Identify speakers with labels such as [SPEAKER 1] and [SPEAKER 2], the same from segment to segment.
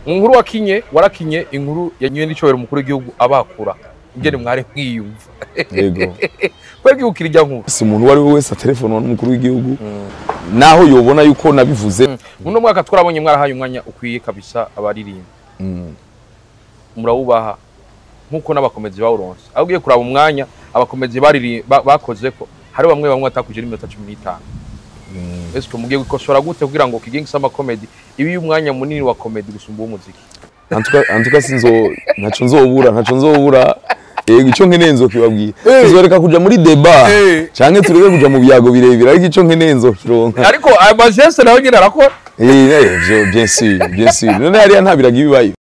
[SPEAKER 1] Mu nkuru wakinye, warakinye inkuru ya nyene n'icobero umukuru w'igihugu abakura ingene mwari mwiyumva.
[SPEAKER 2] Yego.
[SPEAKER 1] Kwebwe ukirya nkuru.
[SPEAKER 2] Si umuntu uwo ari we wese atelefona n'umukuru w'igihugu naho yobona yuko nabivuze.
[SPEAKER 1] Muno mwaka twarabonye mwarahaye umwanya ukwiye kabisa abaririmba. Murawubaha nkuko n'abakomezi bawuronse. Aho ugiye kuraba umwanya abakomezi bakoze ko hari bamwe bamwe batakuje n'iminota 15. Ese mugiye gukosora gute kugira ngo Kigingi Summer Comedy ibi umwanya munini wa comedy gusumba umuziki?
[SPEAKER 2] Antuka sinzo ntaco nzobura. Yego, ico nkeneye nzokibabwira. Tuzoreka kuja muri débat canke tureke kuja mu byago birebire, ariko ico nkeneye nzokironka.
[SPEAKER 1] Ariko amajeste nawe nyine arakora.
[SPEAKER 2] Bien sûr, bien sûr. None hariya nta biragi bibayo.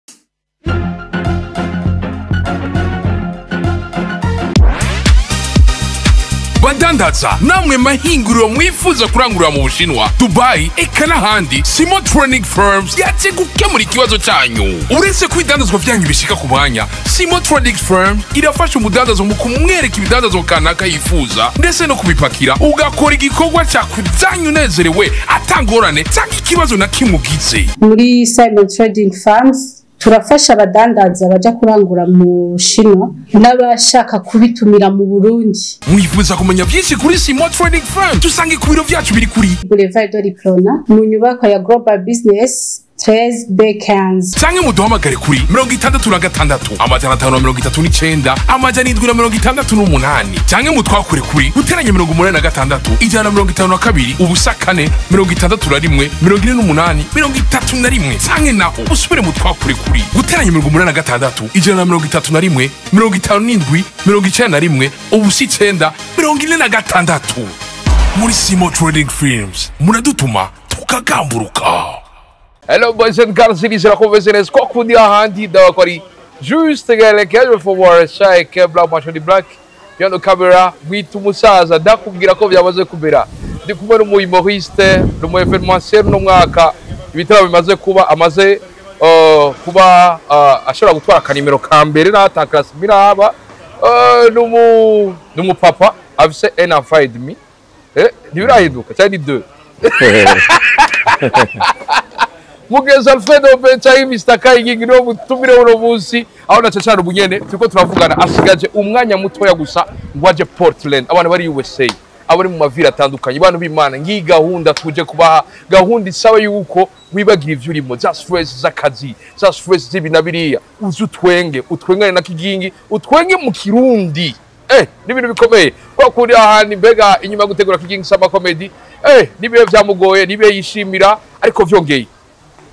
[SPEAKER 3] Badandaza namwe mahinguriro mwifuza kurangurira mu Bushinwa, Dubai eka n'ahandi, Simo Trading Firms yaje gukemura ikibazo cyanyu. Uretse ko ibidandazwa byanyu bishika ku mwanya, Simo Trading Firms irafasha umudandazo mu kumwereka ibidandazwa kanaka yifuza ndetse no kubipakira, ugakora igikorwa cyakujyanye unezerewe atangorane cyangwa ikibazo na kimwe ugize.
[SPEAKER 4] Muri Simon Trading Farms turafasha abadandaza baja kurangura mu Bushinwa n'abashaka kubitumira mu Burundi.
[SPEAKER 3] Mwifuza kumenya byinshi kuri Simo Trading Firm? Dusange ku biro byacu biri kuri
[SPEAKER 4] Boulevard de l'Iprona mu nyubako ya Global Business 13 B15.
[SPEAKER 3] Canke muduhamagare kuri 66 539 768, canke mutwakure kuri guteranya 86 152 ubusa 4 61 48 31, canke naho usubire mutwakure kuri guteranya 86 131 57 91 ubusa 9 46. Muri Simo Trading Firms muradutuma tukagamburuka.
[SPEAKER 1] Hello boys and girls, it is la conversazione kwa kundi ahandi ndabakori juste gelekeje for shy ke black machine black yano camera mwita umusaza ndakubwira ko byamaze kubera. Ndi kumwe n'umu humoriste, n'umu événementiel no mwaka ibitaro bimaze kuba amaze kuba ashobora gutwara kanimero ka mbere na class miraba, n'umu papa afise un enfant et demi. Ntibirahinduka cyane ni 2. Mugezi Alfredo Benchayi Mr. Kigingi niwo mutumire uno munsi, aho na cyane ubunyene turiko turavugana asigaje umwanya mutoya gusa ngo aje Portland. Abantu bari USA, abari mu mavira atandukanye, abantu b'Imana, ngiyi gahunda tuje kubaha, gahunda isaba yuko wibagira ivyo urimo, za stress z'akazi, za stress z'ibi na biriya, uze utwenge, utwengane na Kigingi, utwenge mu Kirundi. N'ibintu bikomeye kwa kuri ahandi. Mbega inyuma yo gutegura Kigingi Summer Comedy, nibihe vyamugoye, nibihe yishimira, ariko vyongeye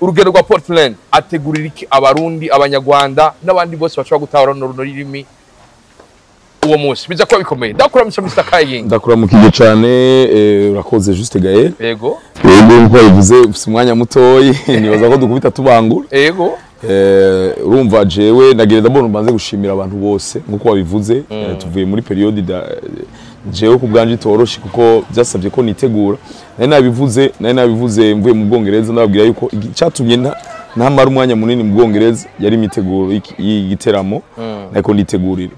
[SPEAKER 1] urugendo rwa Portland ategurira iki abarundi, abanyarwanda n'abandi bose bashobora gutahura runo rurimi uwo munsi? Biza kuba bikomeye. Ndakuramutsa Mr. Kigingi.
[SPEAKER 2] Ndakuramukije cyane, urakoze Juste Gaël.
[SPEAKER 1] Yego.
[SPEAKER 2] Yego, nkuko bivuze ufise umwanya mutoyi, nibaza ko dukubita tubangura.
[SPEAKER 1] Yego.
[SPEAKER 2] Urumva jewe nagira ndabona mbanze gushimira abantu bose nkuko wabivuze. Tuvuye muri periode jewe ku bwanje itoroshe kuko byasabye ko nitegura. Nari nabivuze mvuye mu Bwongereza, ndababwira yuko icyatumye ntamara umwanya munini mu Bwongereza yari imiteguro y'igiteramo. Nako nitegurira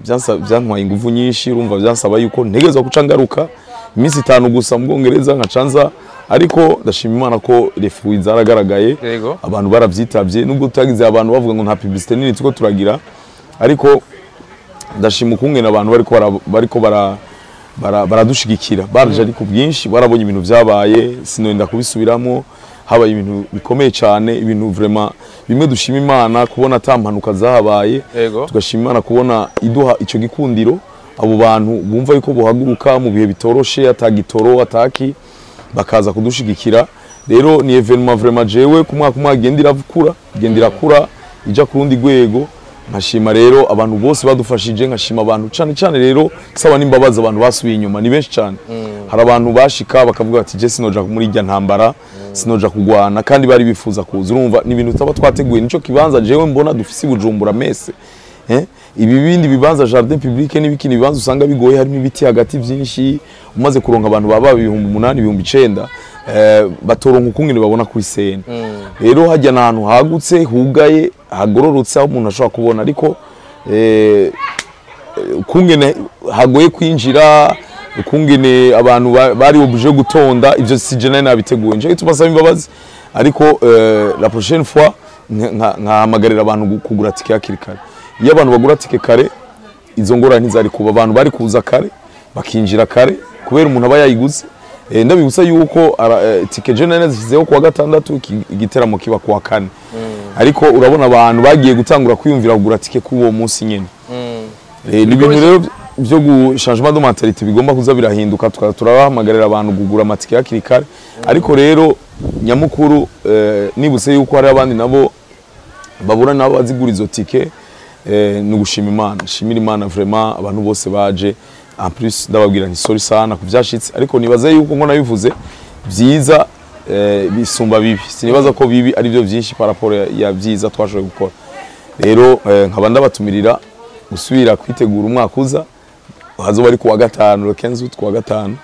[SPEAKER 2] byantwaye ingufu nyinshi, urumva byansaba yuko ntegerezwa guca ngaruka iminsi 5 gusa mu Bwongereza nkacanza, ariko ndashima Imana ko refuyi zaragaragaye, abantu baravyitabye nubwo tutagize abantu bavuga ngo nta publicité nini tuko turagira, ariko ndashima ukungene abantu bariko baradushigikira, baraje ariko bwinshi, barabonye ibintu vyabaye, sinonda kubisubiramo. Habaye ibintu bikomeye cyane, ibintu vraiment bimwe dushima Imana kubona ata mpanuka zahabaye, tugashima Imana kubona iduha ico gikundiro, abo bantu bumva yuko bohaguruka mu bihe bitoroshe, atagitoro ataki, bakaza kudushigikira. Rero ni événement vraiment jewe ku mwaka umwe igenda irakura ija ku rundi rwego. Nkashima rero abantu bose badufashije, nkashima abantu cyane cyane rero saba n'imbabazi abantu basubiye inyuma, ni benshi cyane. Hari abantu bashika bakavuga ati je sinoja muri irya ntambara, sinoja kugwana, kandi bari bifuza kuza. Urumva ni ibintu tutaba twateguye, nico kibanza jewe mbona dufise Bujumbura mese. Ibi bindi bibanza jardin public n'ibikini bibanza usanga bigoye, harimo ibiti hagati byinshi, umaze kuronka abantu baba 8,000 9,000 batoronka ukungene babona kuri scène. Rero hajya n'ahantu hagutse hugaye hagororotse aho umuntu ashobora kubona, ariko ukungene hagoye kwinjira, ukungene abantu bari obligé gutonda, ivyo si je nari nabiteguye. Nje tubasaba imbabazi, ariko la prochaine fois Nkahamagarira abantu kugura tike hakiri kare. Iyo abantu bagura tike kare, izo ngorane ntizari kuba. Abantu bari kuza kare, bakinjira kare, kubera umuntu aba yayiguze. Ndabibutsa yuko tike je nari nazishyizeho kuwa gatandatu, igiteramo kiba kuwa kane, ariko urabona abantu bagiye gutangura kwiyumvira kugura tike kuri uwo munsi nyene. Ni ibintu rero byo gu changement de mentalité bigomba kuza birahinduka, tukaba turabahamagarira abantu kugura amatike hakiri kare. Ariko rero nyamukuru, nibutse yuko hari abandi nabo babura nabo bazigura izo tike. Ni ugushima Imana, shimira Imana vraiment, abantu bose baje. En plus ndababwira nti sorry sana ku byashitse, ariko nibaze yuko ngo nabivuze byiza bisumba bibi. Sinibaza ko bibi ari byo byinshi par rapport ya byiza twashoboye gukora. Rero nkaba ndabatumirira gusubira kwitegura umwaka uza, hazoba ari kuwa gatanu, le 15 août, kuwa gatanu.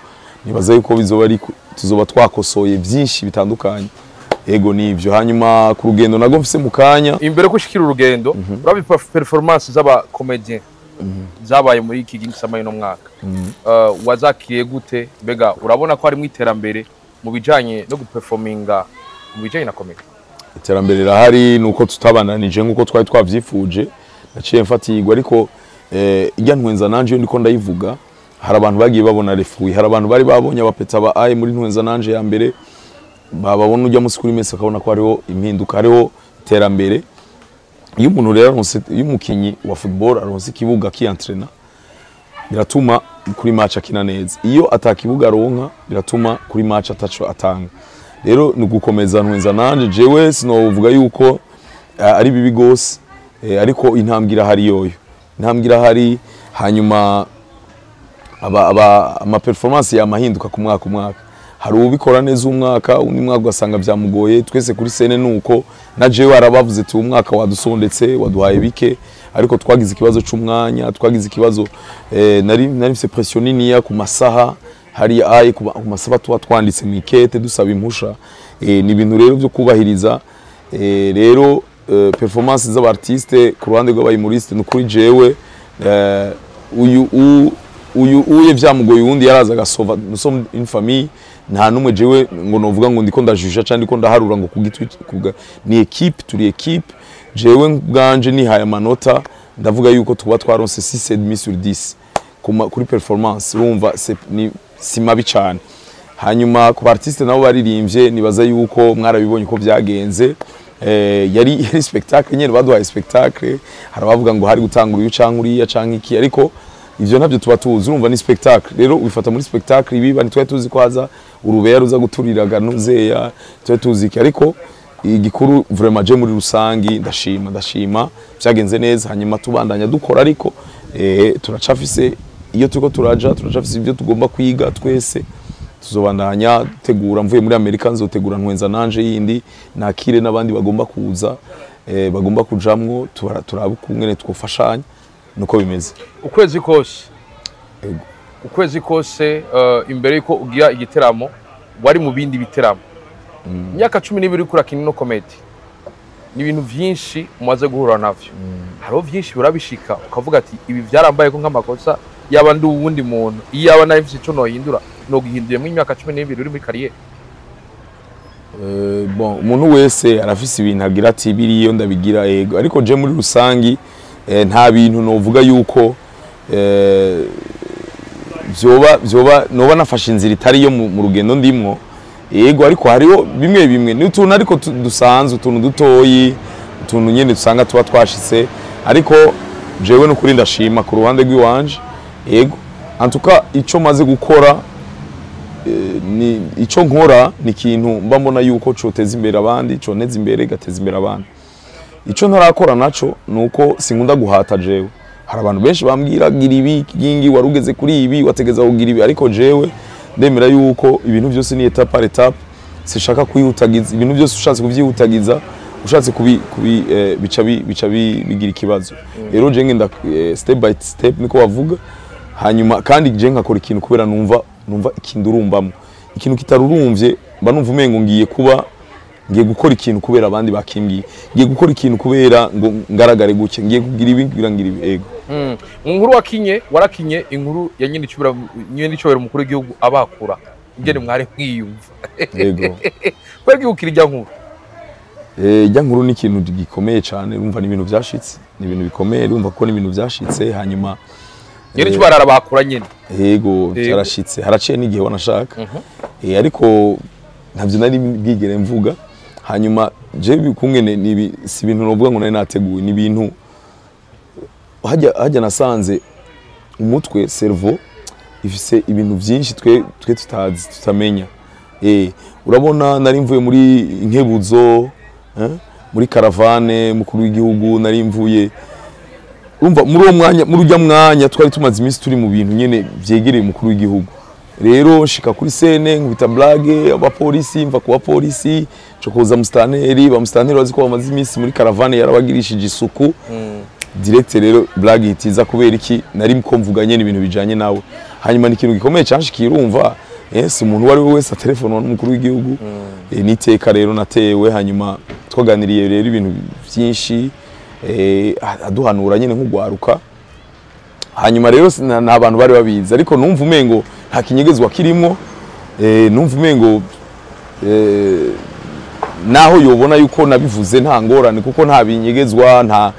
[SPEAKER 2] Nibaza yuko bizoba ari tuzoba twakosoye byinshi bitandukanye. Ego, nivyo. Hanyuma ku rugendo nago mfise mu kanya.
[SPEAKER 1] Imbere ko ushikira urugendo, urabi performance z'aba comédien zabaye muri iki King Summer y'uno mwaka, wazakiriye gute? Mbega urabona ko harimo iterambere mu bijanye no guperforminga, mu bijanye na comedy?
[SPEAKER 2] Iterambere rirahari, nuko tutabandanije nkuko twari twavyifuje. Naciye mfatirwa, ariko ijya Ntwenza Nanje iyo ndiko ndayivuga, hari abantu bagiye babona refuyi, hari abantu bari babonye abapeta ba aye muri Ntwenza Nanje ya mbere, bababona ujya musi kuri mesi, akabona ko hariho impinduka, hariho iterambere. Iyo umuntu rero aronse, iyo umukinyi wa football aronse ikibuga akientraîna, biratuma kuri match akina neza. Iyo atakibuga aronka, biratuma kuri match ataco atanga. Rero ni ugukomeza Ntwenza Nanje. Jewe sinovuga yuko ari bibi gose, ariko intambwe irahari yoyo, intambwe irahari. Hanyuma aba ama performance yamahinduka ku mwaka umwaka. Hari ubikora neza umwaka, undi mwaka ugasanga byamugoye. Twese kuri scène nuko na jewe arabavuze ati umwaka wadusondetse, waduhaye bike, ariko twagize ikibazo c'umwanya, twagize ikibazo, nari mfise pression niniya ku masaha hari aye ku masaha tuba twanditse mu ikete dusaba impusha. Ni ibintu rero byo kubahiriza. Rero performance z'aba artiste ku ruhande rw'aba humoriste, ni ukuri jewe uyu uye vyamugoye, uwundi yaraza agasova. Nous sommes une famille, nta numwe jewe ngo novuga ngo ndiko ndajuja cyangwa ndiko ndaharura ngo kugitwi ni équipe, turi équipe. Jewe bwanje nihaye amanota, ndavuga yuko tuba twaronse 6,5 sur 10 kuri performance. Urumva ni si mabi cyane. Hanyuma ku artiste nabo baririmbye, nibaza yuko mwarabibonye uko byagenze. Yari spectacle nyene, baduhaye spectacle. Hari abavuga ngo hari gutanga uyu canke uriya canke iki, ariko ivyo ntabyo tuba tuzi. Urumva ni spectacle, rero ubifata muri spectacle. Ibiba ntitwari tuzi ko haza urubeya ruza guturiraga nuzeya, twari tuzi iki, ariko igikuru vraiment je muri rusangi ndashima, ndashima, byagenze neza. Hanyuma tubandanya dukora, ariko turacafise iyo turiko turaja, turacafise ibyo tugomba kwiga twese. Tuzobandanya tegura. Mvuye muri Amerika nzotegura Ntwenza Nanje yindi, nakire n'abandi bagomba kuza, bagomba kujamwo, turabe ukungene twofashanya. Nuko bimeze.
[SPEAKER 1] Ukwezi kose
[SPEAKER 2] Ego.
[SPEAKER 1] ukwezi kose imbere yuko ugira igiteramo wari mu bindi biteramo. Imyaka 12 uriko urakina ino comédie, ni ibintu vyinshi umaze guhura navyo. Hariho vyinshi urabishika ukavuga ati ibi vyarambaye ko nk'amakosa, yaba ndi uwundi muntu, iyaba nari mfise ico nohindura nogihinduyemo. Imyaka 12 uri muri carrière.
[SPEAKER 2] Bon, umuntu wese arafise ibintu agira ati biriyo ndabigira. Ego, ariko je muri rusangi nta bintu novuga yuko vyoba noba nafashe inzira itari yo mu rugendo ndimwo. Yego, ariko hariho bimwe bimwe, ni utuntu ariko dusanzwe, utuntu dutoyi, utuntu nyene dusanga tuba twashitse, ariko jewe n'ukuri ndashima ku ruhande rw'iwanje. Yego, en tout cas ico maze gukora, ni ico nkora, ni ikintu mba mbona yuko coteza imbere abandi, conteza imbere, gateza imbere abandi. Ico ntarakora naco nuko sinkunda guhata. Jewe hari abantu benshi bambwira gira ibi gingi, warugeze kuri ibi, wategeza kugira ibi, ariko jewe ndemera yuko ibintu byose ni étape par étape. Sishaka kwihutagiza ibintu byose. Ushatse kuvyihutagiza, ushatse kubi bica bigira ikibazo. Rero je ngenda step by step, niko bavuga. Hanyuma kandi je nkakora ikintu kubera numva ikintu urumbamo. Ikintu kitarurumvye, mba numva umengo ngiye gukora ikintu kubera abandi bakimbwiye, ngiye gukora ikintu kubera ngo ngaragare gutya, ngiye kugira ibi kugira ngira ibi. Ego.
[SPEAKER 1] Mu nkuru wakinye, warakinye inkuru ya nyine icubahiro umukuru w'igihugu abakura, ingene mwari mwiyumva?
[SPEAKER 2] Yego.
[SPEAKER 1] Kubera ko irya nkuru
[SPEAKER 2] Ijya nkuru ni ikintu gikomeye cyane, urumva ni ibintu byashitse, ni ibintu bikomeye, urumva ko ni ibintu byashitse. Hanyuma
[SPEAKER 1] nyene cyo barara bakura nyene.
[SPEAKER 2] Yego, byarashitse, haraciye n'igihe wanashaka. Ariko ntabyo nari bwigere mvuga. Hanyuma je bikungene ni si ibintu novuga ngo nari nateguye, ni ibintu hajya nasanze umutwe cerveau ifise ibintu byinshi twe tutazi, tutamenya. Urabona nari mvuye muri inkebuzo, muri caravane mukuru w'igihugu, nari mvuye urumva muri uwo mwanya, muri ujya mwanya twari tumaze iminsi turi mu bintu nyene vyegereye umukuru w'igihugu. Rero nshika kuri scène nkubita blague abapolisi, mva ku bapolisi cokoza mustaneri, ba mustaneri bazi ko bamaze iminsi muri caravane yarabagirishije isuku. Direct rero blague itiza kubera iki nari ko mvuga nyene ibintu bijanye nawe. Hanyuma ni ikintu gikomeye canshikiye, urumva si umuntu uwo ari we wese atelefonwa n'umukuru w'igihugu. Niteka rero natewe. Hanyuma twaganiriye rero ibintu byinshi, aduhanura nyene nk'ugwaruka. Hanyuma rero nta bantu bari babizi, ariko numva umengo nta kinyegezwa kirimo. Numva umengo naho yobona yuko nabivuze nta ngorane, kuko nta binyegezwa, nta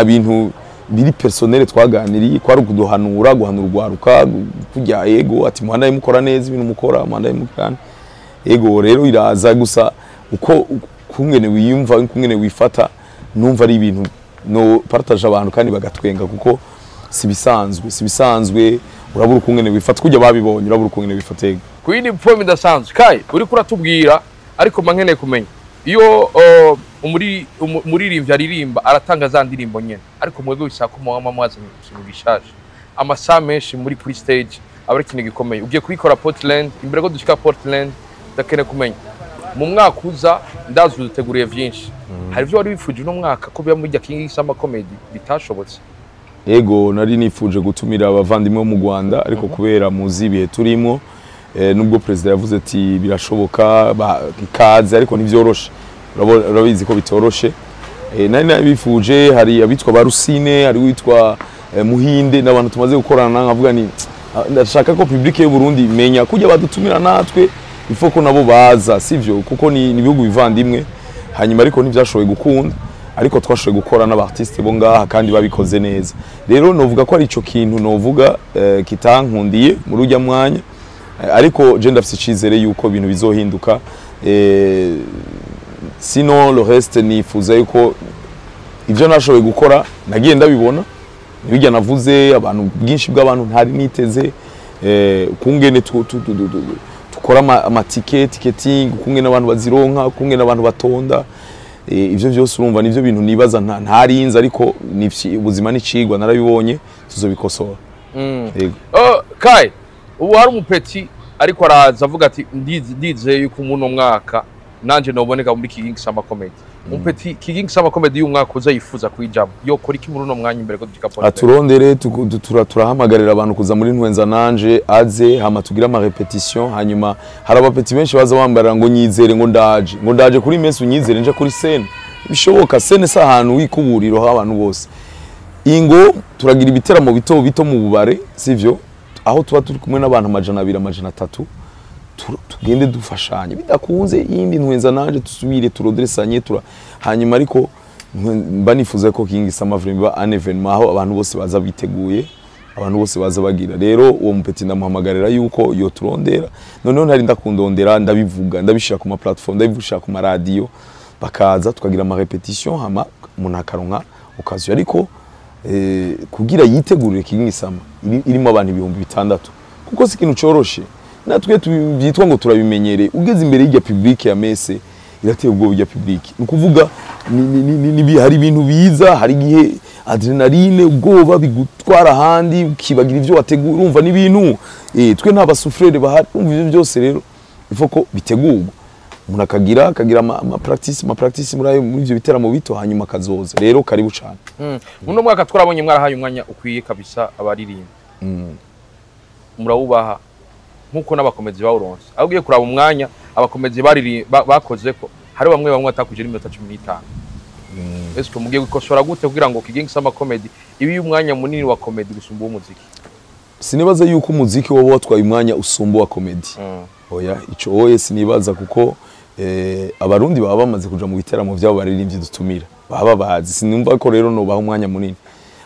[SPEAKER 2] bintu biri personnel twaganiriye, kwari ukuduhanura, guhanura urwaruka kujya ego ati muhandaye mukora neza ibintu mukora, muhandaye mukora ego. Rero iraza gusa uko kungene wiyumva, kungene wifata, numva ari ibintu no partage abantu kandi bagatwenga, kuko si bisanzwe. Urabura ukungene wifata kujya babibonye, urabura ukungene wifata.
[SPEAKER 1] Kuyindi poem idasanzwe kai uri kuratubwira, ariko mankeneye kumenya iyo umuririmbyi aririmba aratanga za ndirimbo nyene, ariko mwebwe bisaba ko muba mwazanye ikintu gishaje, amasaha menshi muri kuri stage aba ari ikintu gikomeye. Ugiye kubikora Portland, imbere ko dushika Portland ndakeneye kumenya mu mwaka uza ndazi uduteguriye vyinshi. Hari ivyo wari wifuje uno mwaka ko biba muri King Summer Comedy bitashobotse?
[SPEAKER 2] Ego, nari nifuje gutumira abavandimwe mu Rwanda, ariko kubera muzi ibihe turimo, nubwo president yavuze ati birashoboka ikaze, ariko ntivyoroshe, urabizi ko bitoroshe. Nari nabifuje, hari abitwa Barusine, hari witwa Muhinde, n'abantu tumaze gukorana, nkavuga ni ndashaka ko public y'u Burundi imenya kujya badutumira natwe, ifo ko nabo baza, sivyo? Kuko ni ibihugu bivandimwe. Hanyuma ariko ntivyashoboye gukunda, ariko twashoboye gukora n'abartiste bo ngaha kandi babikoze neza. Rero novuga ko ari ico kintu novuga kitankundiye muri ujya mwanya, ariko je ndafise icizere yuko ibintu bizohinduka. Sinon le reste nifuza yuko ivyo nashoboye gukora nagiye ndabibona, nibijya navuze abantu bwinshi bw'abantu ntari niteze, kungene tukora amatike, ticketing, kungene abantu bazironka, kungene abantu batonda, ivyo byose urumva nivyo bintu nibaza ntarinze, ariko ubuzima n'icigwa narabibonye, tuzobikosora.
[SPEAKER 1] Kai ubu hari umupeti ariko araza avuga ati ndizeye yuko muno mwaka nanje noboneka muri King Summer Comedy. Umupeti King Summer Comedy y'umwaka uza yifuza kwijamo, yokora iki muri uno mwanya imbere ko dushika Portland?
[SPEAKER 2] Aturondere, turahamagarira abantu kuza muri Ntwenza nanje aze, hama tugira ama repetition. Hanyuma hari abapeti benshi baza bambara ngo nyizere, ngo ndaje kuri mess, unyizere nje kuri scène. Bishoboka, scène sa ahantu wikuburiro ho abantu bose. Ingo turagira ibiteramo bito bito mu bubare, sivyo? Aho tuba turi kumwe n'abantu 200, 300, tugende dufashanye. Bidakunze yindi Ntwenza nanje tusubire turodresanye tura. Hanyuma ariko mba nifuza ko King Summer Vraiment ba un événement aho abantu bose baza biteguye, abantu bose baza bagira. Rero uwo mupeti ndamuhamagarira yuko yo turondera. Noneho ntari ndakundondera, ndabivuga, ndabishira ku ma platform, ndabishira ku ma radio, bakaza tukagira ama repetition, hama umuntu akaronka occasion. Ariko kugira yitegurire King Summer irimo abantu 6000, kuko si ikintu coroshe. Natwe byitwa ngo turabimenyere, ugeze imbere y'ijya public ya mese irateye ubwoba ijya public. Ni kuvuga hari ibintu biza, hari igihe adrenaline ubwoba bigutwara ahandi ukibagira ivyo wategura, urumva n'ibintu twe nta basufrere bahari, urumva ivyo byose. Rero ifo ko bitegurwa, umuntu akagira ama practice muri ivyo biteramo bito, hanyuma kazoza. Rero karibu cyane.
[SPEAKER 1] Muno mwaka twarabonye mwarahaye umwanya ukwiye kabisa abaririmba, murawubaha nkuko n'abakomezi bawuronse. Aho ugiye kuraba umwanya abakomezi bakoze ko hari bamwe batakuje n'iminota 15. Ese mugiye gukosora gute kugira ngo King Summer Comedy ibi umwanya munini wa comedy gusumba umuziki?
[SPEAKER 2] Sinibaza yuko umuziki wowe watwaye umwanya usumba wa comedy. Oya, ico oye sinibaza, kuko Abarundi baba bamaze kuja mu biteramo vyabo, baririmbyi dutumira baba bazi, sinumva ko rero nobaha umwanya munini.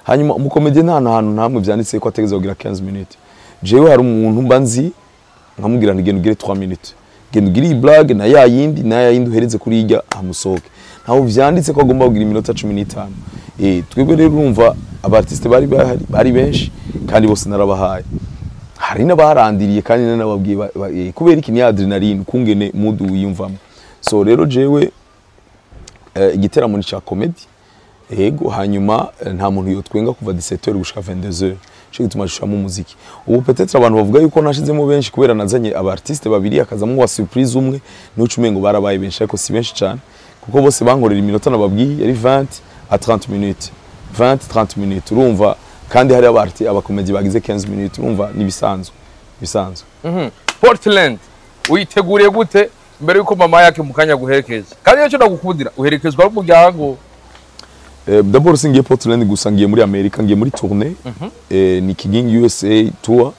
[SPEAKER 2] Hanyuma umucomédien nta hantu ntamwe vyanditse ko ategerezwa kugira 15 minutes. Jewe hari umuntu mba nzi, nkamubwira nti: "Genda ugire 3 minutes, genda ugire iyi blague na ya yindi na ya yindi, uhereze kuri irya amusohoke." Ntaho vyanditse ko agomba kugira iminota 15. Twebwe rero urumva aba artiste bari bahari bari benshi kandi bose narabahaye, hari n'abarandiriye kandi nanababwiye kubera iki ni adrenaline kungene mood wiyumvamo. So rero jewe igiteramo ni ca comedy, yego. Hanyuma nta muntu yotwenga kuva 17h gushika 22h, cyo gituma dushiramo umuziki. Ubu peut-être abantu bavuga yuko nashizemo benshi kubera nazanye aba artiste babiri, akazamo wa surprise umwe, n'uco umengo barabaye benshi, ariko si benshi cyane kuko bose bankorera iminota nababwiye yari 20 à 30 minutes, 20 30 minutes. Urumva kandi hari aba artiste, abacomédiens bagize 15 minutes, urumva nibisanzwe bisanzwe.
[SPEAKER 1] Portland uyiteguriye gute mbere yuko mama yake mu kanya guherekeza? Kandi icyo ndagukundira, uherekezwa n'umuryango.
[SPEAKER 2] D'abord singiye Portland gusa, ngiye muri Amerika, ngiye muri tournée. Ni Kigingi USA tour,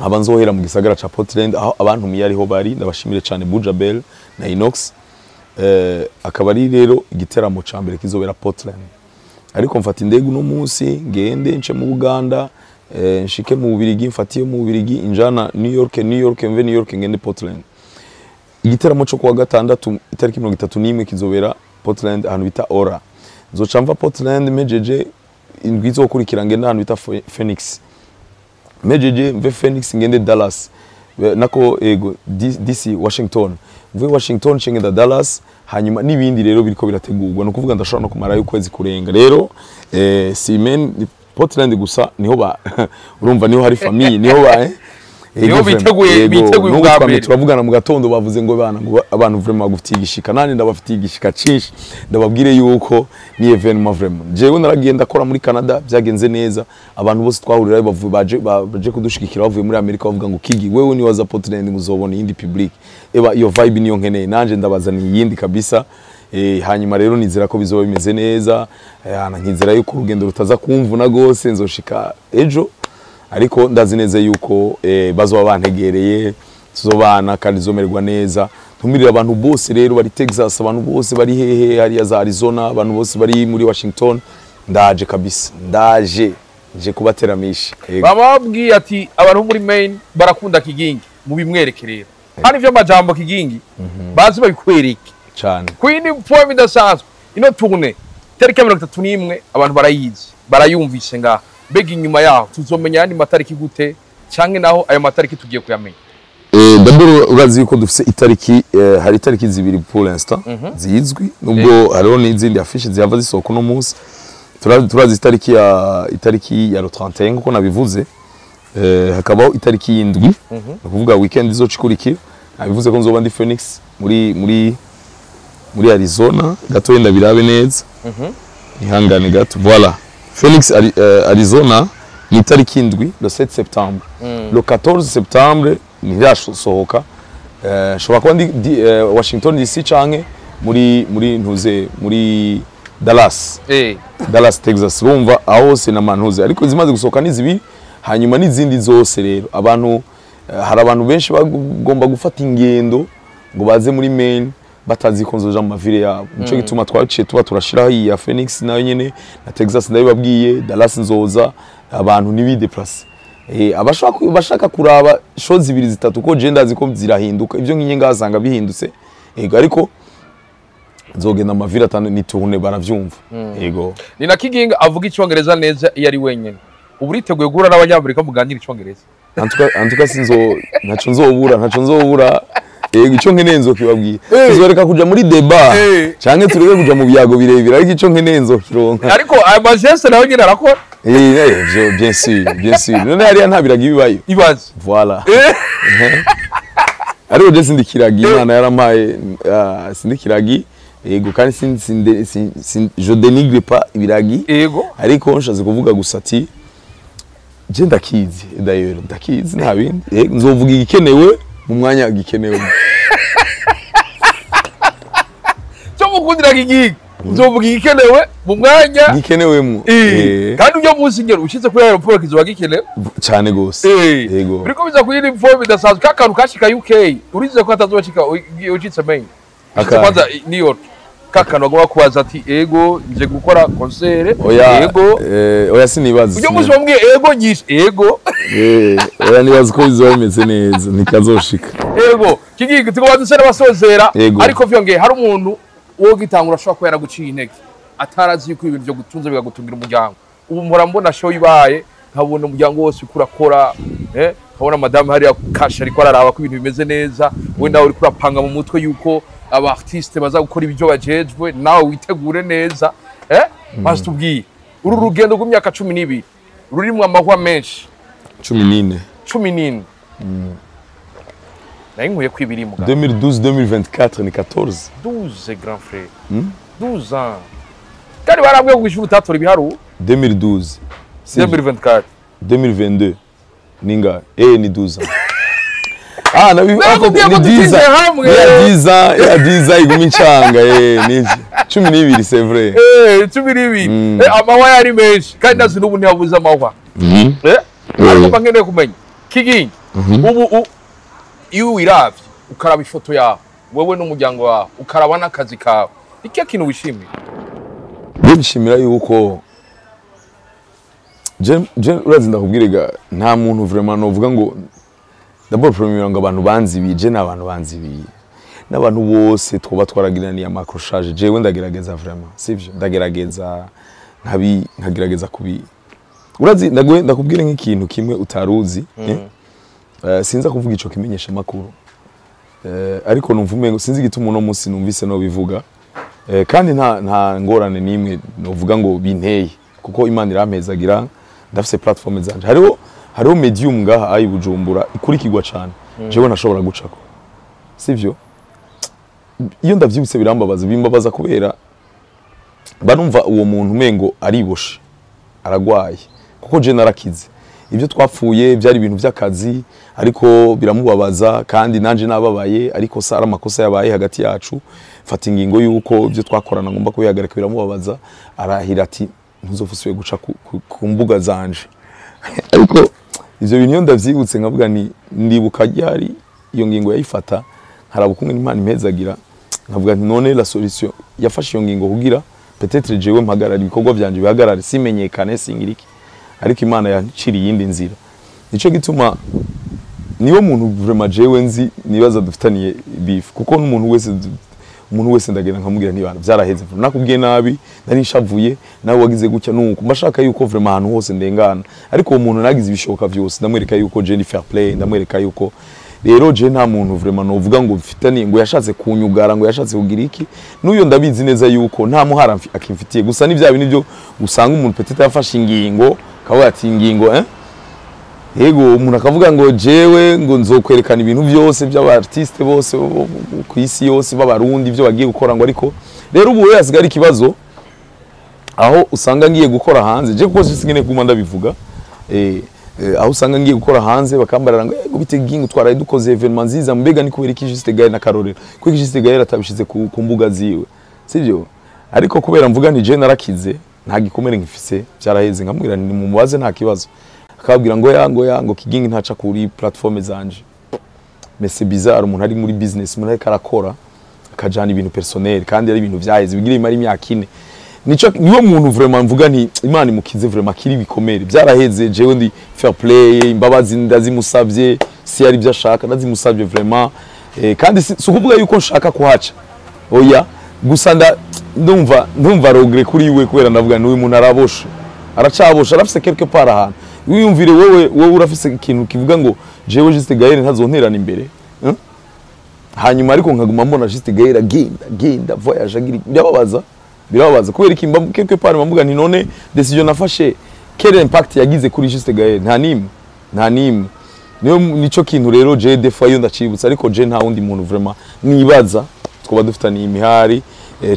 [SPEAKER 2] nkaba nzohera mu gisagara ca Portland aho abantu ariho bari. Ndabashimire cyane Bujabel na Inox. Akaba ari rero igiteramo ca mbere kizobera Portland, ariko mfata indege uno munsi ngende nce mu Buganda, nshike mu Bubirigi, mfatiye mu Bubirigi injana New York, New York mve New York ngende Portland. Igiteramo cyo kuwa gatandatu itariki 31 kizobera Portland ahantu bita Ora. Nzoca mva Portland mejeje, indwi izokurikira ngende ahantu bita Phoenix, mejeje mve Phoenix ngende Dallas. Nako ego DC, Washington, mve Washington ngenda Dallas. Hanyuma n'ibindi rero biriko birategurwa, no kuvuga ndashobora no kumarayo ukwezi kurenga. Rero si men ni Portland gusa, niho ba urumva niho hari famille, niho ba
[SPEAKER 1] Niho biteguye
[SPEAKER 2] n'ubu
[SPEAKER 1] ubwa
[SPEAKER 2] twamye
[SPEAKER 1] mbere.
[SPEAKER 2] Turavugana mu gatondo, bavuze ngo bana, ngo abantu vraiment bagufitiye igishika, nanje ndabafitiye igishika cinshi. Ndababwire yuko ni événement vraiment. Jewe naragiye ndakora muri Canada, byagenze neza, abantu bose twahurirayo bavuye baje kudushigikira bavuye muri Amerika, bavuga ngo: "Kigi, wewe ni waza Portland muzobona iyindi public." Eba iyo vibe niyo nkeneye, nanje ndabazaniye iyindi kabisa. Hanyuma rero nizera ko bizoba bimeze neza, nkizera yuko urugendo rutaza kumvuna gose. Nzoshika ejo, ariko ndazi neza yuko bazoba bantegereye, tuzobana kandi zomererwa neza. Ntumirira abantu bose rero bari Texas, abantu bose bari hehe hariya za Arizona, abantu bose bari muri Washington, ndaje kabisa, ndaje nje kubateramisha. Yego.
[SPEAKER 1] Baba babwiye ati abantu bo muri Maine barakunda Kigingi, mubimwereke rero hano ivyo amajambo Kigingi bazi babikwereke.
[SPEAKER 2] Cyane.
[SPEAKER 1] Ku yindi poem idasanzwe, ino tournée tariki ya 31 abantu barayizi, barayumvise ngaha. Mbega inyuma yaho tuzomenya ayandi matariki gute, canke naho ayo matariki tugiye kuyamenya?
[SPEAKER 2] D'abord urazi yuko dufise itariki, hari itariki zibiri pour l'instant zizwi, nubwo hariho n'izindi affiche zihava zisohoka uno munsi. Turazi itariki ya le 31 nkuko nabivuze, hakabaho itariki y'indwi, ni ukuvuga weekend izoca ikurikira. Nabivuze ko nzoba ndi Phoenix muri Arizona. Gato wenda birabe neza, ihangane gato. Voilà, Phoenix Arizona ni itariki indwi, le 7 septembre. Le 14 septembre ntirasohoka, nshobora kuba ndi Washington DC canke muri ntuze muri Dallas, Dallas Texas. Urumva aho hose na mantuze, ariko zimaze gusohoka ni zibiri. Hanyuma n'izindi zose rero abantu, hari abantu benshi bagomba gufata ingendo ngo baze muri Maine batazi ko nzoja mu maville yabo. Nico gituma twaciye tuba turashiraho iyi ya Phoenix nayo nyene na Texas ndabibabwiye, Dallas nzoza, abantu ntibidéplace. Abashaka kuraba show zibiri zitatu, ko je ndazi ko zirahinduka, ibyo nkinye ngasanga bihindutse. Yego, ariko nzogenda amaville atanu, ni tournée, baravyumva. Yego.
[SPEAKER 1] Ni na Kigingi avuga icyongereza neza iyo ari wenyine. Ubu uriteguye guhura n'abanyamerika muganira icyongereza?
[SPEAKER 2] En tout cas sinzo ntaco nzobura, ntaco nzobura. Yego, ico nkeneye nzokibabwira. Tuzoreka kuja muri débat canke tureke kuja mu byago birebire, ariko ico nkeneye nzokironka.
[SPEAKER 1] Ariko ayo magestes nayo nyine arakora.
[SPEAKER 2] Bien sûr, bien sûr. None hariya nta biragi bibayo?
[SPEAKER 1] Ibaze.
[SPEAKER 2] Voilà. Ariko je sindi kiragi, Imana yarampaye, sindi kiragi. Yego, kandi je dénigre pas ibiragi. Ariko nshatse kuvuga gusa ati je ndakizi, d'ailleurs ndakizi, nta bindi. Yego, nzovuga igikenewe mu mwanya gikenewe.
[SPEAKER 1] Cyo mukundira Kigingi. Uzovuga igikenewe mu mwanya
[SPEAKER 2] Gikenewemwo.
[SPEAKER 1] Kandi ujya munsi ngero ushize kuri aéroport kizoba gikenewe.
[SPEAKER 2] Cyane gose. Yego.
[SPEAKER 1] Biriko biza kuri uniform idasanzwe, ka kantu kashika UK urize ko atazobashika ucitse Maine.
[SPEAKER 2] Akahe?
[SPEAKER 1] Kwanza New York, ka kantu bagomba kubaza ati: "Ego, nje gukora concert."
[SPEAKER 2] Oya.
[SPEAKER 1] Ego.
[SPEAKER 2] Oya, sinibaza.
[SPEAKER 1] Ujya munsi bamubwiye ego nyinshi, ego.
[SPEAKER 2] Oya, nibaza ko bizoba bimeze neza, ntikazoshika.
[SPEAKER 1] Ego, Kigingi, tugomba duse n'abasozera.
[SPEAKER 2] Yego.
[SPEAKER 1] Ariko vyongeye hari umuntu wo gitangura ashobora kuba yaraguciye intege, atarazi yuko ibintu vyo gutunza bikagutungira umuryango. Ubu mpora mbona show ibaye, nkabona umuryango wose uriko urakora, nkabona madame hariya kasha ariko araraba ko ibintu bimeze neza, we nawe uriko urapanga mu mutwe yuko aba artiste baza gukora ibyo bajejwe, nawe witegure neza. Maze tubwiye uru rugendo rw'imyaka 12 rurimwo amahwa menshi.
[SPEAKER 2] 14.
[SPEAKER 1] 14, nayo nkwiye kwibiri mugabo.
[SPEAKER 2] 2012 2024 ni 14.
[SPEAKER 1] 12, grand frère, 12 ans, kandi barambwiye ngo ishuri utatora ibiharuro.
[SPEAKER 2] 2012, sivyo?
[SPEAKER 1] 2024.
[SPEAKER 2] 2022 ninga ni 12 ans. Ah, nabi
[SPEAKER 1] Nakubwiye
[SPEAKER 2] ni
[SPEAKER 1] ngo
[SPEAKER 2] 10
[SPEAKER 1] dutinde
[SPEAKER 2] ans.
[SPEAKER 1] hamwe.
[SPEAKER 2] Ya 10 ans, ya 10 ans iguma incanga, ni 12, c'est vrai.
[SPEAKER 1] 12. Amahwa yari menshi kandi nazi n'ubu ntiyabuze amahwa. Ariko mba nkeneye kumenya, Kigingi, ubu iyo wiravye ukaraba ifoto yawe wewe n'umuryango wawe, ukaraba n'akazi kawe, ikihe kintu wishimiye?
[SPEAKER 2] Nishimira yuko je urazi, ndakubwire ga, nta muntu vraiment novuga ngo d'abord premier ngo abantu banzibiye. Je n'abantu banzibiye n'abantu bose twoba twaragiraniye ama accrochage, jewe ndagerageza vraiment, sivyo, ndagerageza nkabi nkagerageza kubi urazi, ndakubwire nk'ikintu kimwe utaruzi, eh? Sinza kuvuga ico kimenyesha makuru, ariko numva umengo sinzi igituma uno munsi numvise no bivuga. Kandi nta ngorane n'imwe novuga ngo binteye, kuko Imana irampezagira, ndafise platform zanje. Hariho medium ngaha ayi Bujumbura ikurikirwa cane, jewe ntashobora gucako, sivyo? Iyo ndavyibutse birambabaza, bimbabaza kubera banumva uwo muntu umengo ariboshe, aragwaye, kuko je narakize. Ibyo twapfuye byari ibintu by'akazi, ariko biramubabaza kandi nanje nababaye, ariko sara amakosa yabaye hagati yacu, fata ingingo yuko ibyo twakorana ngomba kubihagarika, biramubabaza, arahira ati: "Ntuzofusubire guca ku mbuga zanje." Ariko ivyo bintu iyo ndavyibutse nkavuga ni ndibuka ryari iyo ngingo yayifata, nkaraba ukumwe Imana impezagira, nkavuga nti: "None la solution yafashe iyo ngingo kugira peut-être jewe mpagarara, ibikorwa vyanje bihagarare, simenyekane, singiriki, ariko Imana yanciriye iyindi nzira." Nico gituma niwo muntu vraiment jewe nzi nibaza dufitaniye beef, kuko n'umuntu wese, umuntu wese ndagenda nkamubwira ntibana byaraheze, nakubwiye nabi, nari nshavuye, nawe wagize gutya, nuko mbashaka yuko vraiment ahantu hose ndengana. Ariko uwo muntu nagize ibishoboka vyose, ndamwereka yuko je ni fair play, ndamwereka yuko rero je nta muntu vraiment novuga ngo mfitaniye, ngo yashatse kunyugara, ngo yashatse kugira iki. N'uyo ndabizi neza yuko nta muhara akimfitiye, gusa ni bya bintu byo usanga umuntu peut-être yafashe ingingo, akavuga ati ingingo, yego, umuntu akavuga ngo jewe ngo nzokwerekana ibintu byose by'aba artiste bose bo ku isi yose b'Abarundi, ibyo bagiye gukora, ngo ariko rero ubu we hasigaye ari ikibazo aho usanga ngiye gukora hanze je, kuko sinkeneye kuguma ndabivuga, aho usanga ngiye gukora hanze bakambarara ngo: "Ego bite Gingi, twaraye dukoze événement nziza, mbega ni kubera iki Juste Gaël na Karorero, kubera iki Juste Gaël atabishize ku mbuga ziwe?" Sivyo? Ariko kubera mvuga nti je narakize, nta gikomere nkifise, byaraheze, nkamubwira nti mumubaze, nta kibazo, akababwira ngo ya ngo ya ngo Kigingi ntaca kuri platform zanje. Mais c'est bizarre, umuntu ari muri business, umuntu ariko arakora, akajana ibintu personnel kandi ari ibintu vyaheze bigira imara imyaka 4. Nico niwo muntu vraiment mvuga nti Imana imukize vraiment, akiri ibikomere, byaraheze. Jewe ndi fair play, imbabazi ndazimusavye, si ari ibyo ashaka ndazimusavye vraiment. Kandi si ukuvuga yuko nshaka kuhaca, oya, gusa ndumva regret kuri we, kubera ndavuga n'uyu muntu araboshe, aracaboshe, arafise quelque part ahantu. Wiyumvire wowe urafise ikintu kivuga ngo jewe Juste Gaël ntazonterana imbere, Hanyuma ariko nkaguma mbona Juste Gaël agenda agenda voyage agira, birababaza, birababaza kubera iki? Mba quelque part mvuga nti: "None décision nafashe, quel impact yagize kuri Juste Gaël?" Nta nimwe, nta nimwe. Niyo nico kintu rero je des fois iyo ndacibutse, ariko je nta wundi muntu vraiment nibaza twaba dufitaniye imihari,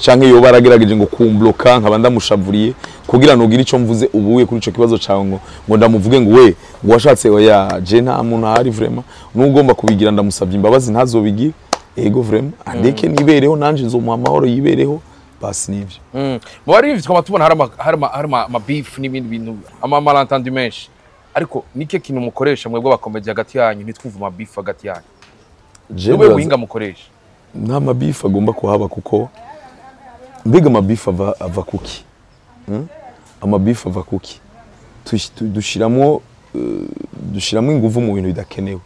[SPEAKER 2] canke yoba aragerageje ngo kumbloka nkaba ndamushavuriye kugira nugire ico mvuze ubuye kuri ico kibazo cawe, ngo ndamuvuge ngo we ngo washatse. Oya, je nta muntu ahari vraiment nugomba kubigira, ndamusabye imbabazi, ntazobigire. Ego, vraiment andeke nibereho, nanje nzomuha amahoro yibereho. Basi nivyo.
[SPEAKER 1] Mu baririmbyi twama tubona hari ama beef n'ibindi bintu, ama malentendu menshi, ariko nike kintu mukoresha mwebwe abakomedi hagati yanyu ntitwumve ama beef hagati yanyu?
[SPEAKER 2] Je
[SPEAKER 1] Nubwo buhinga mukoresha.
[SPEAKER 2] Nta ma beef agomba kuhaba, kuko mbega ama beef ava kuki? Ama beef ava kuki? Dushiramwo inguvu mu bintu bidakenewe.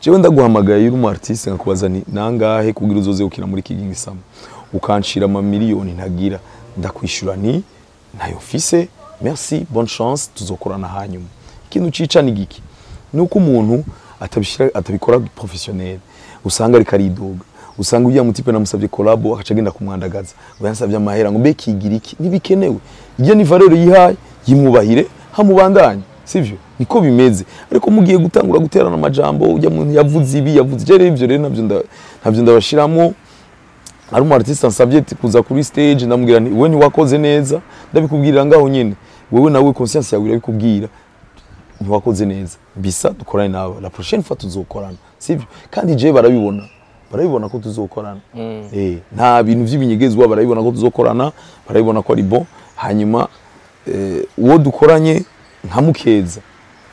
[SPEAKER 2] Jewe ndaguhamagaye uri umu artiste, nkakubaza nti nangahe kugira uzoze gukina muri Kigingi Summer, ukanshira ama miliyoni ntagira, ndakwishura nti ntayo mfise, merci, bonne chance, tuzokorana hanyuma. Ikintu cica ni giki? Nuko umuntu atabishira, atabikora professionnel, usanga ariko aridoga, usanga ujya mu type namusabye collabo akaca agenda kumwandagaza ngo yansabye amahera, ngo mbe kigira iki. Ntibikenewe. Iyo ni valeur yihaye, yimwubahire, hamubandanye, sivyo? Niko bimeze. Ariko mugiye gutangura guterana amajambo, ujya muntu yavuze ibi, yavuze je rero, ivyo rero ntabyo ndabashiramo. Ari umu artiste ansabye ati kuza kuri stage, ndamubwira nti we ntiwakoze neza, ndabikubwirira ngaho nyene. Wewe nawe conscience yawe irabikubwira, ntiwakoze neza, bisa dukorane nawe la prochaine fois, tuzokorana, sivyo? Kandi je barabibona ko tuzokorana. Nta bintu vy'ibinyegezwa, barabibona ko tuzokorana, barabibona ko ari bon. Hanyuma uwo dukoranye nkamukeza,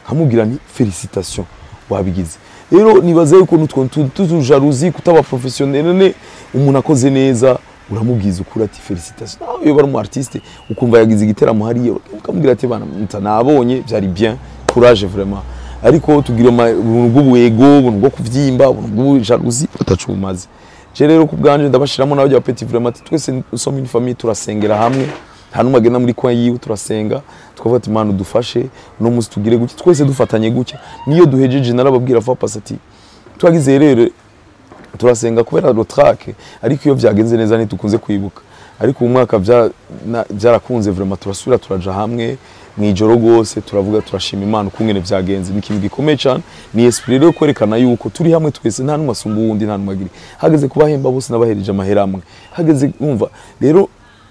[SPEAKER 2] nkamubwira nti félicitations, wabigize. Rero nibaza yuko nutwo tutu jalousie, kutaba professionnel. None umuntu akoze neza uramubwiza ukuri ati félicitations. Nawe iyo bari umu artiste ukumva yagize igiteramo hariya, ukamubwira ati bana muta nabonye byari bien, courage vraiment. Ariko tugira ubuntu bw'ubuego, ubuntu bwo kuvyimba, ubuntu bw'ubu jalousie butacu bumaze. Je rero ku bwanje ndabashiramo nawe bya petit vraiment, ati twese nous sommes une famille, turasengera hamwe, nta n'umwe agenda muri coin yiwe. Turasenga tukavuga ati Mana udufashe uno munsi tugire gutya, twese dufatanye gutya. Niyo duhejeje, narababwira fa passe ati twagize rero turasenga kubera le trac, ariko iyo byagenze neza ntitukunze kwibuka. Ariko uyu mwaka byarakunze vraiment, turasubira turaja hamwe mu ijoro rwose, turavuga, turashima Imana ukungene vyagenze. Ni ikintu gikomeye cyane, ni esprit rero kwerekana yuko turi hamwe twese, nta n'umwe asumba uwundi, nta n'umwe agira. Hageze kubahemba bose nabahereje amahera amwe, hageze umva rero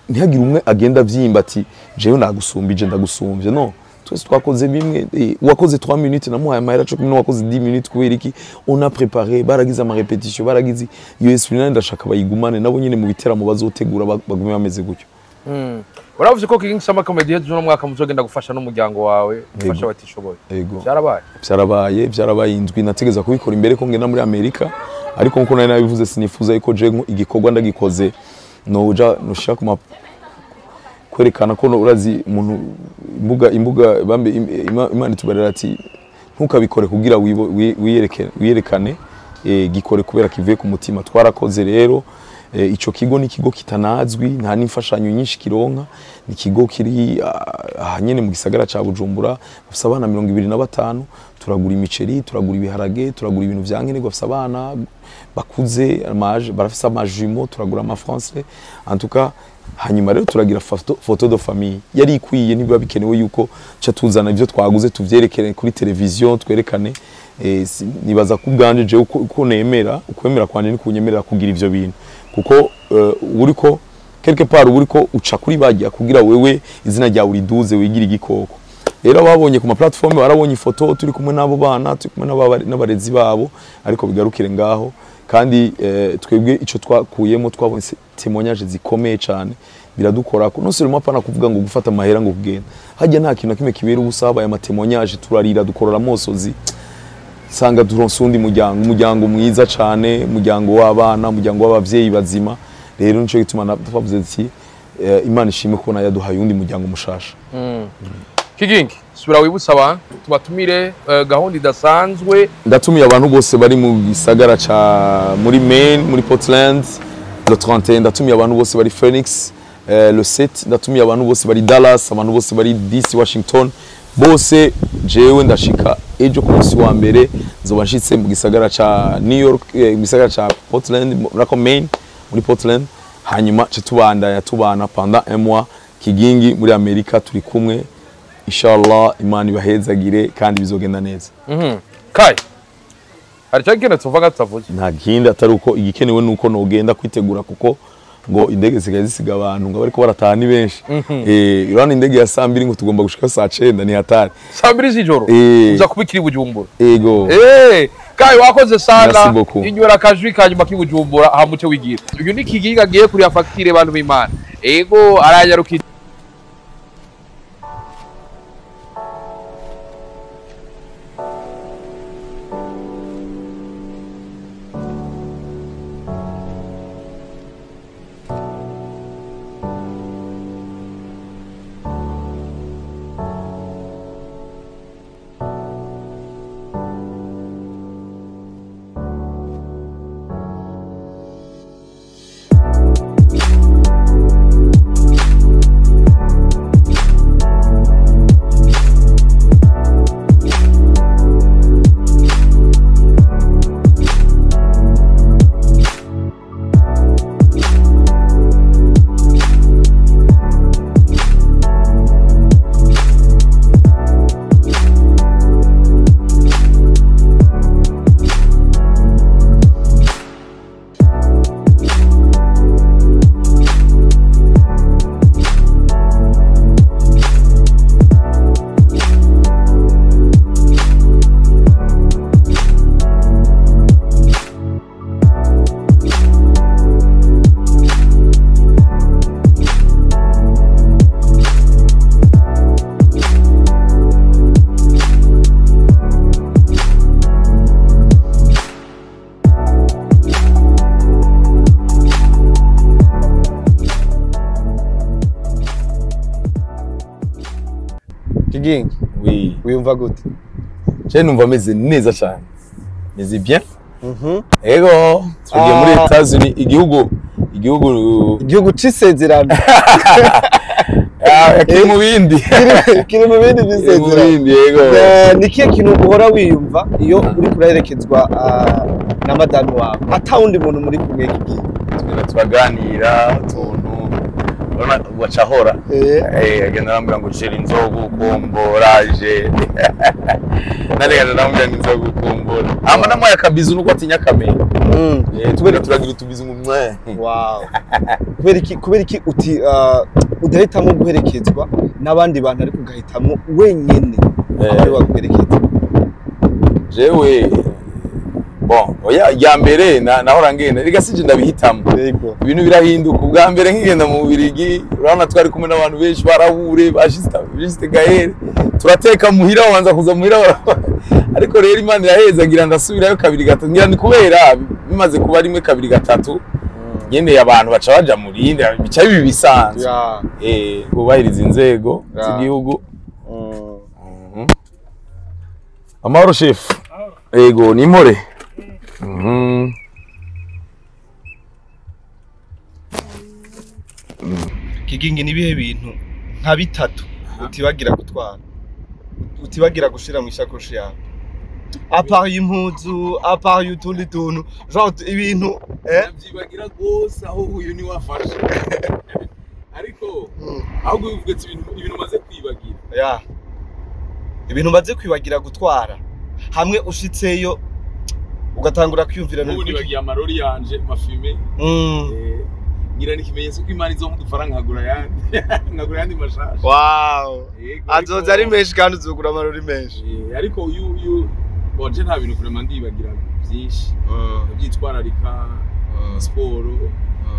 [SPEAKER 2] ntihagire umwe agenda avyimba ati jewe nagusumbije, ndagusumbye. No, twese twakoze bimwe. Uwakoze 3 minutes namuhaye amahera cyo kumwe n'uwakoze 10 minutes. Kubera iki? On a préparé, baragize ama répétition, baragize iyo esprit. Nandi ndashaka bayigumane nabo nyine mu biteramo bazotegura, bagume bameze gutyo.
[SPEAKER 1] Uravuze ko King Summer Comedy hejo uno mwaka muzogenda gufasha n'umuryango wawe, gufasha abatishoboye.
[SPEAKER 2] Yego.
[SPEAKER 1] Byarabaye?
[SPEAKER 2] Byarabaye, byarabaye. Indwi nategeza kubikora imbere ko ngenda muri Amerika, ariko nkuko nari nabivuze, sinifuza yuko je igikorwa ndagikoze noja noshira ku ma kwerekana ko urazi umuntu imbuga bambe Imana itubarira ati ntukabikore kugira wiyerekane, gikore kubera kivuye ku mutima. Twarakoze rero. Ico kigo ni ikigo kitanazwi, nta n'imfashanyo nyinshi kironka. Ni ikigo kiri aha nyene mu gisagara ca Bujumbura, bafise abana 25. Turagura imiceri, turagura ibiharage, turagura ibintu vya nkenerwa. Bafise abana bakuze, barafise amajumeaux, turagura ama français en tout cas. Hanyuma rero turagira photo de famille yari ikwiye. Ntibiba bikenewe yuko ca tuzana ivyo twaguze tuvyerekere kuri televiziyo, twerekane. Nibaza ko ubwanje jewe uko nemera, ukwemera kwanje ni kunyemerera kugira ivyo bintu, kuko uriko quelque part uriko uca kuri bajya kugira wewe izina ryawe uriduze, wigira igikoko. Rero babonye ku ma platform, barabonye ifoto turi kumwe n'abo bana, turi kumwe n'abarezi babo, ariko bigarukire ngaho. Kandi twebwe ico twakuyemo, twabonye témoignage zikomeye cyane, biradukora ko non seulement pana kuvuga ngo gufata amahera ngo kugenda hajya, nta kintu na kimwe kibera ubusa. Habaye ama témoignage, turarira, dukorora amosozi, sanga turonse uwundi muryango, umuryango mwiza cane, umuryango w'abana, umuryango w'abavyeyi bazima. Rero nico gituma twavuze ati Imana ishimwe kubona yaduhaye uwundi muryango mushasha.
[SPEAKER 1] Kigingi, subira wibutsa abantu tubatumire gahunda idasanzwe.
[SPEAKER 2] Ndatumiye abantu bose bari mu gisagara ca muri Maine, muri Portland, le 31. Ndatumiye abantu bose bari Phoenix, le 7. Ndatumiye abantu bose bari Dallas, abantu bose bari DC, Washington, bose. Jewe ndashika ejo ku munsi wa mbere, nzoba nshitse mu gisagara ca New York, mu gisagara ca Portland, murako Maine, muri Portland. Hanyuma ce tubandanya tubana pendant un mois Kigingi muri Amerika, turi kumwe inshallah. Imana ibahezagire kandi bizogenda neza.
[SPEAKER 1] Kai, hari icyo kintu tuvuga tutavuze?
[SPEAKER 2] Nta kindi atari uko igikenewe nuko nogenda kwitegura, kuko ngo indege zisigaye zisiga abantu, ngo bariko barataha ni benshi. Urabona indege ya saa 2, ngo tugomba gushika saa 9, ni hatari.
[SPEAKER 1] Saa 2 z'ijoro?
[SPEAKER 2] Eh.
[SPEAKER 1] Uza kubikira i Bujumbura?
[SPEAKER 2] Ego.
[SPEAKER 1] Kai wakoze
[SPEAKER 2] Merci
[SPEAKER 1] sana.
[SPEAKER 2] beaucoup.
[SPEAKER 1] Inywera akajwi kanyuma k'ibujumbura hamuce wigira. Uyu ni Kigingi agiye kuriya facture bantu b'Imana. Ego aranyarukije.
[SPEAKER 5] Kigingi,
[SPEAKER 2] Oui.
[SPEAKER 5] wiyumva gute?
[SPEAKER 2] Je numva meze neza cyane. Meze bien. Ego, tugiye muri
[SPEAKER 5] Ah.
[SPEAKER 2] États-Unis, igihugu
[SPEAKER 5] Igihugu c'isezerano.
[SPEAKER 2] Ah, kiri mu bindi.
[SPEAKER 5] Kiri mu bindi
[SPEAKER 2] Kiri mu
[SPEAKER 5] by'isezerano.
[SPEAKER 2] bindi, yego.
[SPEAKER 5] Ni ikihe kintu uhora wiyumva iyo uriko uraherekezwa na madame wawe ata wundi muntu muri kumwe Kigingi?
[SPEAKER 2] Tugenda turaganira utuntu urabona waca ahora. Agenda arambwira ngo chéri nzogukumbura je. Nareka ndamubwira ngo nzogukumbura. Ama namuhaye akabizu nuko atinya kamera. Tugenda turagira utubizu ngo mwe.
[SPEAKER 5] Wow. Kubera iki uti udahitamo guherekezwa n'abandi bantu ariko ugahitamo wenyene abari baguherekeza?
[SPEAKER 2] Jewe bon, oya ya mbere nahora ngenda rega sije ndabihitamo.
[SPEAKER 5] Yego.
[SPEAKER 2] Ibintu birahinduka. Ubwa mbere nkigenda mu Bubiligi urabona twari kumwe n'abantu benshi barahure bashiste gahere turateka muhira babanza kuza muhira ariko rero Imana iraheza ngira ndasubirayo kabiri gatatu ngira ni kubera bimaze kuba rimwe kabiri gatatu nyene abantu baca baja mu rindi bica bibi bisanzwe. Kubahiriza inzego z'igihugu. Amahoro chef. Ego ni impore.
[SPEAKER 5] Kigingi ni ibihe bintu nka bitatu utibagira gutwara, utibagira gushira mu isakoshi yawe? À part impuzu, à part utundi tuntu, genre ibintu
[SPEAKER 3] Ndavyibagira rwose aho uyu ni wafashe. Ariko ahubwo uvuga ati ibintu umaze kwibagira.
[SPEAKER 5] Ya. Ibintu umaze kwibagira gutwara hamwe ushitseyo ugatangura kwiyumvira
[SPEAKER 3] Ubu nibagiye amarori yanje mafime. Ngira ni ikimenyetso ko Imana izompa udufaranga nkagura ayandi. Nkagura ayandi mashasha.
[SPEAKER 5] Wow.
[SPEAKER 3] Yego,
[SPEAKER 5] Azoza ari menshi kandi uzogura amarori menshi.
[SPEAKER 3] Ariko uyu bonje nta bintu vraiment ndibagira byinshi. Ndabyitwararika siporo.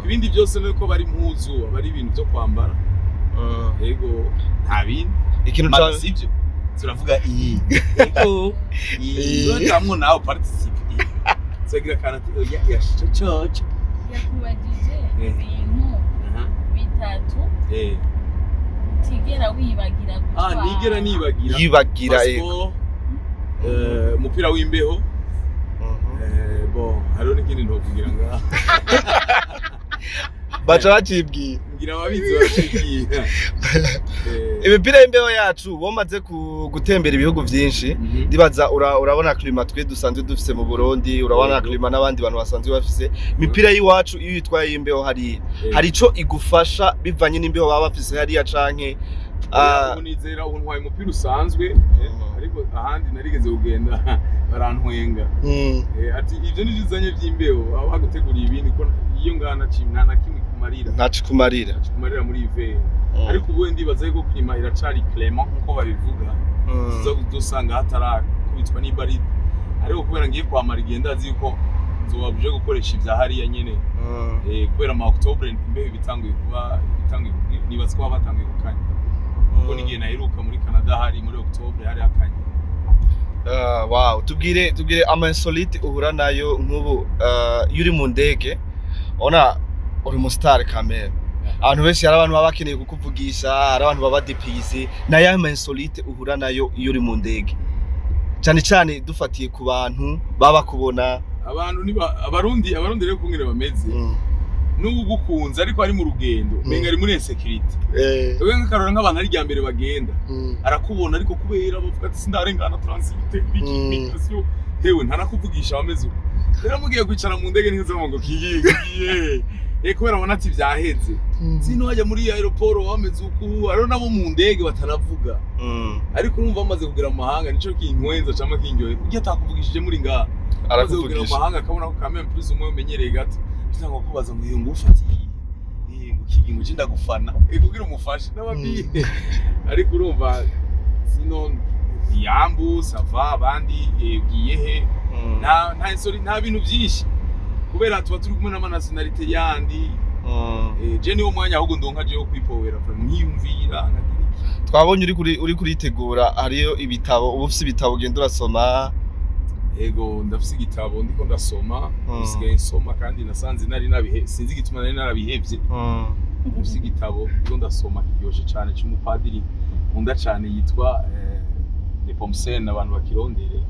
[SPEAKER 3] Ibindi byose nuko bari impuzu, bari ibintu byo kwambara. Yego, nta bindi.
[SPEAKER 5] Ikintu
[SPEAKER 3] ca sivyo. Turavuga iyi. Yego. Iyi. Tamwo nawe participe. Tsagira kana ya chocho.
[SPEAKER 6] Yakubajije ibintu bitatu utigera wibagira gutwara.
[SPEAKER 3] Nigera nibagira.
[SPEAKER 5] Yibagira yego.
[SPEAKER 3] Umupira w'imbeho. Bon, hariho n'ikindi ntokugira ngaha.
[SPEAKER 5] Baca bacibwiye.
[SPEAKER 3] Ngira ababizi bacibwiye.
[SPEAKER 5] Imipira y'imbeho yacu womaze gutembera ibihugu byinshi ndibaza urabona climat twe dusanzwe dufise mu Burundi, urabona climat n'abandi bantu basanzwe bafise. Imipira y'iwacu iyo yitwaye y'imbeho hari hari ico igufasha bivanye n'imbeho baba bafise hariya canke
[SPEAKER 3] Unizera untwaye umupira usanzwe ariko ahandi narigeze kugenda barantwenga. Ati ivyo nivyo uzanye vy'imbeho aho baguteguriye ibindi ko iyo ngana nta na kimwe kumarira.
[SPEAKER 5] Ntaco kumarira.
[SPEAKER 3] Kumarira muri hiver. Ariko ubu ndibaza yuko climat iracari clement nkuko babivuga. Tuza dusanga hatarakubitwa n'ibaridi.
[SPEAKER 2] Ariko kubera ngiye kwamara igihe, ndazi yuko nzoba buje gukoresha ibya hariya nyene. Kubera ama October imbeho bitanguye kuba, bitanguye, nibaza ko baba batanguye gukanya, kuko n'igihe naheruka muri Canada hari muri October, hari hakanye.
[SPEAKER 5] Wow, tubwire ama insolite uhura nayo nk'ubu, iyo uri mu ndege, ona uri mu star kamere, abantu benshi, hari abantu baba bakeneye kukuvugisha, hari abantu baba dépaysés. Nayo ama insolite uhura nayo iyo uri mu ndege, cyane cyane dufatiye ku bantu baba bakubona?
[SPEAKER 2] Abantu niba abarundi rero kungene bameze, n'ubu gukunze ariko ari mu rugendo, menga ari muri insécurité. Wewe nk'akarora nk'abantu ari rya mbere bagenda, arakubona, ariko kubera bavuga ati sindarengana transit biki, migration, hewe ntanakuvugisha, wameze uko. Rero mugiye kwicara mu ndege ntizo ngo kigiye kigiye, kubera abona ati byaheze. Sino hajya muri aéroport wameze uku, hariho nabo mu ndege batanavuga. Ariko urumva bamaze kugera mu mahanga, nico kinkwenza cyangwa kindyohera, ujya atakuvugishije muri ngaha, amaze kugera mu
[SPEAKER 5] Arakuvugisha.
[SPEAKER 2] mahanga akabona ko kameme plus umwe umenyereye gato, cyangwa kubaza ngo iyo ngo ufatiye ngo kigi ngo ndagufana, kugira umufashe n'ababwiye. Ariko urumva sino yambu ça va, abandi ugiye he? Nta insori, nta bintu byinshi, kubera tuba turi kumwe n'ama nationalité yandi. Je niwo mwanya ahubwo ndonka jewe kwipowera vraiment, nkiyumvira, nkagira iki.
[SPEAKER 5] Twabonye uri kuritegura, hariyo ibitabo, uba ufise ibitabo ugenda urasoma.
[SPEAKER 2] Ego, ndafise igitabo ndiko ndasoma. Usigaye nsoma, kandi nasanze nari nabihe, sinzi igituma nari narabihevye. Ndafise igitabo ndiko ndasoma kiryoshe cane c'umupadiri nkunda cane yitwa Nepomucene, abantu bakirondere.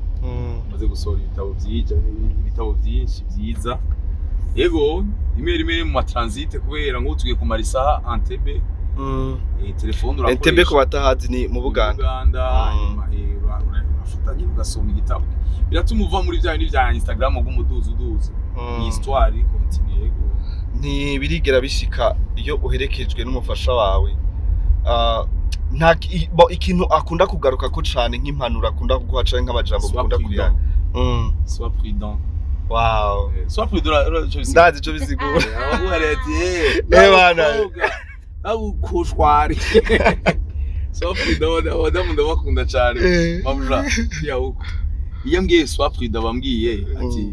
[SPEAKER 2] Maze gusohora ibitabo vyija, ibitabo vyinshi vyiza. Ego, rimwe rimwe mu ma transit, kubera nk'ubu tugiye kumara isaha Entebbe, telefone urakoresha.
[SPEAKER 5] Entebbe ku batahazi ni mu Buganda.
[SPEAKER 2] Uganda. Hanyuma urafata nyine ugasoma igitabo, biratuma uva muri bya bindi bya Instagram bw'umuduzi uduzi. Ni histoire continue, yego.
[SPEAKER 5] Ntibirigera bishika iyo uherekejwe n'umufasha wawe, nta bo ikintu akunda kugaruka ko cane, nk'impanuro akunda kuguha canke nk'amajambo
[SPEAKER 2] Sois
[SPEAKER 5] mukunda
[SPEAKER 2] prudent.
[SPEAKER 5] kuyaga?
[SPEAKER 2] Sois prudent.
[SPEAKER 5] Wow.
[SPEAKER 2] Sois prudent, ico bisigura.
[SPEAKER 5] Ndazi ico bisigura.
[SPEAKER 2] Abaguhariye ati
[SPEAKER 5] Eh, bana.
[SPEAKER 2] Abukoshwari. Sois prudent, abadamu ndabakunda cane. Mabuja yahuko iyo ambwiye sois prudent, bambwiye ati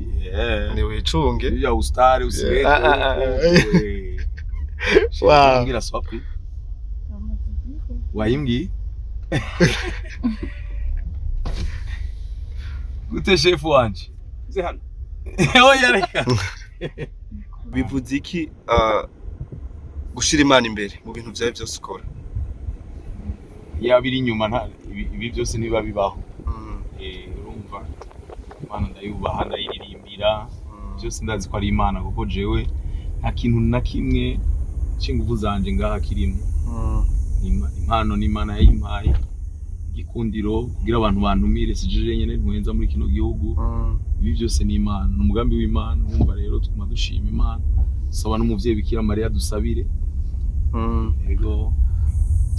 [SPEAKER 5] Ni wicunge.
[SPEAKER 2] ya ustare usigaye.
[SPEAKER 5] Ah, ah, ah. Wow.
[SPEAKER 2] Mbwira sois prudent, wayimbwiye gute shefu wanje? Ze hano, oya reka.
[SPEAKER 5] Bivuze iki gushira Imana imbere mu bintu vyawe vyose ukora?
[SPEAKER 2] Yaba iri inyuma, nta ibi byose ntibiba bibaho. Urumva Imana ndayubaha, ndayiririmbira, byose ndazi ko ari Imana, kuko jewe nta kintu na kimwe c'inguvu zanje ngaha kirimo. Impano ni Imana yayimpaye, igikundiro kugira abantu bantumire, sije nyene ntwenza muri kino gihugu. Ibi byose ni Imana, ni umugambi w'Imana. Urumva rero tuguma dushima Imana, dusaba n'umuvyeyi Bikira Mariya dusabire. Yego,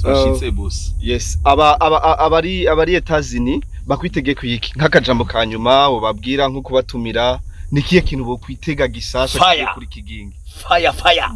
[SPEAKER 2] turashitse bose.
[SPEAKER 5] Yes, aba aba abari Etazini bakwitege kwiki, nk'akajambo ka nyuma ubabwira, nko kubatumira, ni kihe kintu bokwitega gishasha
[SPEAKER 2] Fire.
[SPEAKER 5] kigiye kuri Kigingi?
[SPEAKER 2] Fire, fire.